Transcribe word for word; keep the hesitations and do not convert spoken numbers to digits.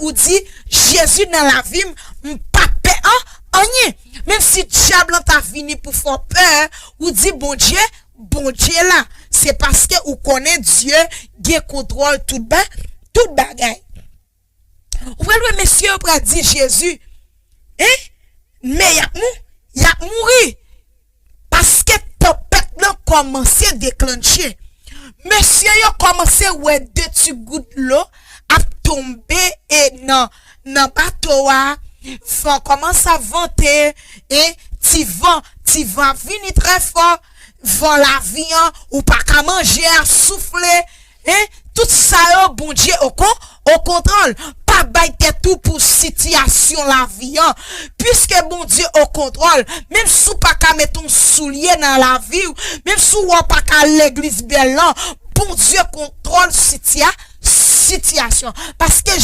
ou di, Jezi nan lavi m, m p ap pè an, anyen. Menm si dyab lan ta vini pou fè w pè, ou di, Bondye, Bondye la. Se paske ou konnen Dye gen kontwòl tout ba, tout bagay. Ou pral wè mesye yo pral di Jezi, en? Men y ap mou, y ap mouri. Paske tanpèt lan kòmanse deklanche. Mesye yo kòmanse wè de ti gout dlo ap tonbe e nan, nan bato a. Van kòmanse ap vante, e ti van, ti van ap vini trè fò. Van lavi an, ou pa ka manje a, soufle, en? Tout sa yo, Bondye o kon, o kontwòl. Pa bay tèt ou pou sitiyasyon lavi an. Piske Bondye o kontwòl, menm si w pa ka met yon soulye nan lavi w, menm si w pa ka al legliz bèl lan, Bondye kontwòl sitiya, sitiyasyon. Paske